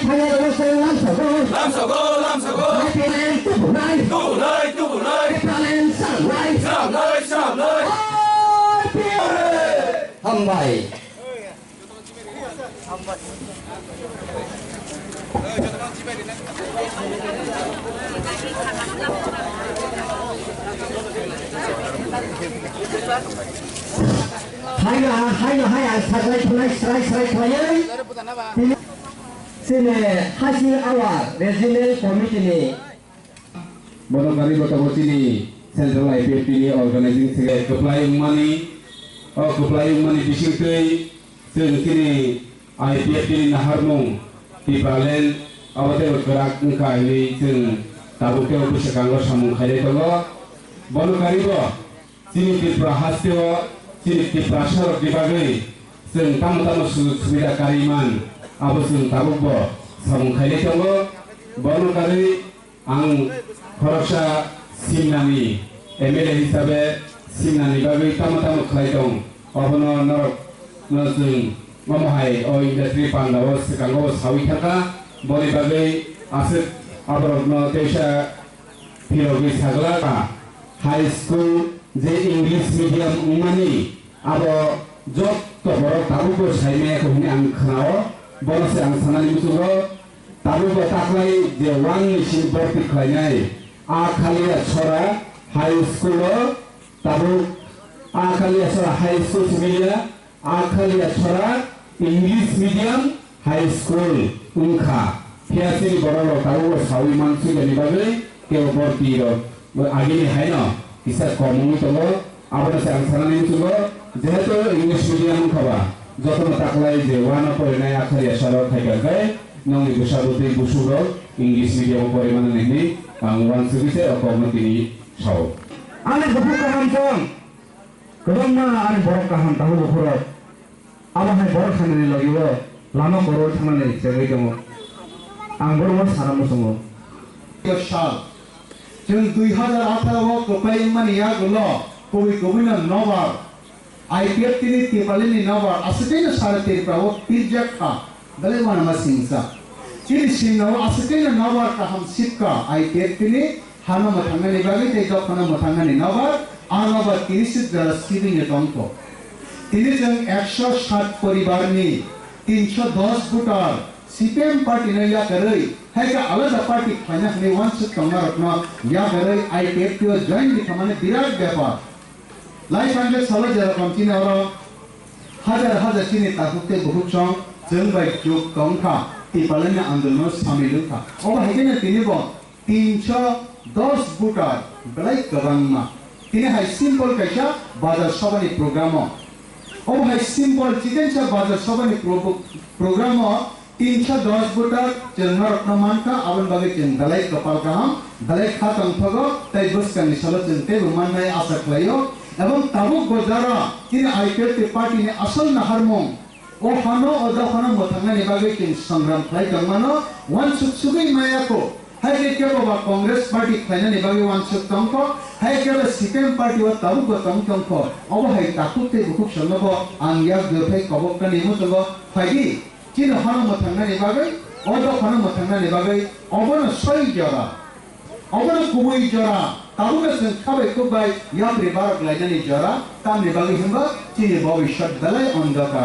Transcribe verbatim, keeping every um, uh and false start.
Thangnairokno chwng lamsogo. Lamsogo, lamsogo. Tipraland tubunai. Tubunai, tubunai. Tipraland swnamnai. Swnamnai, swnamnai. I P F T. Hambai. Haino, haino, hai ang saklai thunai srai srai khlaiwi. Tini chini Hasing Awa Regional Committee ni. Bono karwi bo tabuk chini Central I P F T ni organizing secretary kwplai wngmani, o kwplai wngmani bisingtwi chwng chini I P F T ni naharmung Tipraland abo teibo kwrak wngkha hinwi chwng tabuk teibo bwswkango samung khailai tongo. Bono karwi bo chini Tripura hasteo chini Tiprasarokni bagwi chwng tamo tamo sujog subida karwi man, abo chwng tabukbo samung khailai tongo. Bono karwi ang khoroksa Simnani M L A hisabe Simnani bagwi tamo tamo khlai tong, obono norokno chwng omo hai o industry pandao swkango sawi thangkha. Boni bagwi aswk aborokno teisa phirogwi saglak. High school je English medium wngmani, abo jotto borok tabukbo sai maya kho hwnwi ang khnao. Bono se ang sanani muchungo, tabukbo taklai je one ni simi borti khlainai a Khaliya Chhora High School o, tabuk a Khaliya Chhora High School simi ya, a Khaliya Chhora English Medium High School wngkha. Phiya chini borok rok tabukbo sawi mansukya ni bagwi tei o borti rok agini haino kisa kom wngwi tongo. Abono se ang sanani muchungo, jehetu English medium wngkha ba, jotono taklai je one o porinai a Khaliya Chhora o thaikarkhe nongni bwsa bwtwi busuk rok English medium o pori mano hinwi ang uansugwi se o kokno tini sao. Ani bukhuk kaham tong. Kwbangma ani borok kaham tabuk bukhurok. Abo hai borok sanani logi-o lama koro thangnani chengwi tongo. Ang borokno sana muchungo. Sal. Chwng dui hazar atharo o kwplai wngmani yagulo kubui kubuino nobar I P F T ni Tipraland ni nobar aswk khe no sara Tripura o pirjak kha. Belai uanama singsa. Chini singna o aswk khe no nobar kaham sipka I P F T ni. Hano mwthangnani bagwi tei dophano mwthangnani nobar, a nobar tini sik jora sibini tongkho. Tini chwng ekso sat poribarni tinsho dos voter C P M party no yakarwi, hai khe alada party khlaina hwnwi uansuk tongmarokno yakarwi I P F T o join wngwi thangmani birat bepar. Lai sanjak salo jerakom chini oro hajar hajar chini takhuk tei bukhuk song chwng bai juk tongkha Tipraland ni andolon o samil wngkha. Obo hai khe no tini bo Tinsho dos voter belai kwbangma. Tini hai simple kaisa bazar sobani program o. Obo hai simple chikon sa bazar sobani pro-, program o tinsho dos voter chwng norokno mankha, aboni bagwi chwng belai kwpal kaham, belai kha tongthogo tei bwskangni salo chwng teibo mannai asa khlaio. Ebong tabuk bo jora chini I P F T party ni asol naharmung O hano o dophano mwthangnani bagwi chwng sangram khlai tongmano, uansuk sugwi maya kho. Hai khe kebo ba Congress party khlainani bagwi uansuk tongkho, hai khe ba C P M party o tabukbo tong tongkho. Obo hai takhuk tei bukhuk songnobo ang yak jurphai koboknani muchungo phaidi. Chini hano mwthangnani bagwi, o dophano mwthangnani bagwi, obono soi jora. Obono kubui jora, tabukno chwng khabai khukbai yapri barok lainani jora, tamni bagwi hwnba chini bobiswt belai ondokar.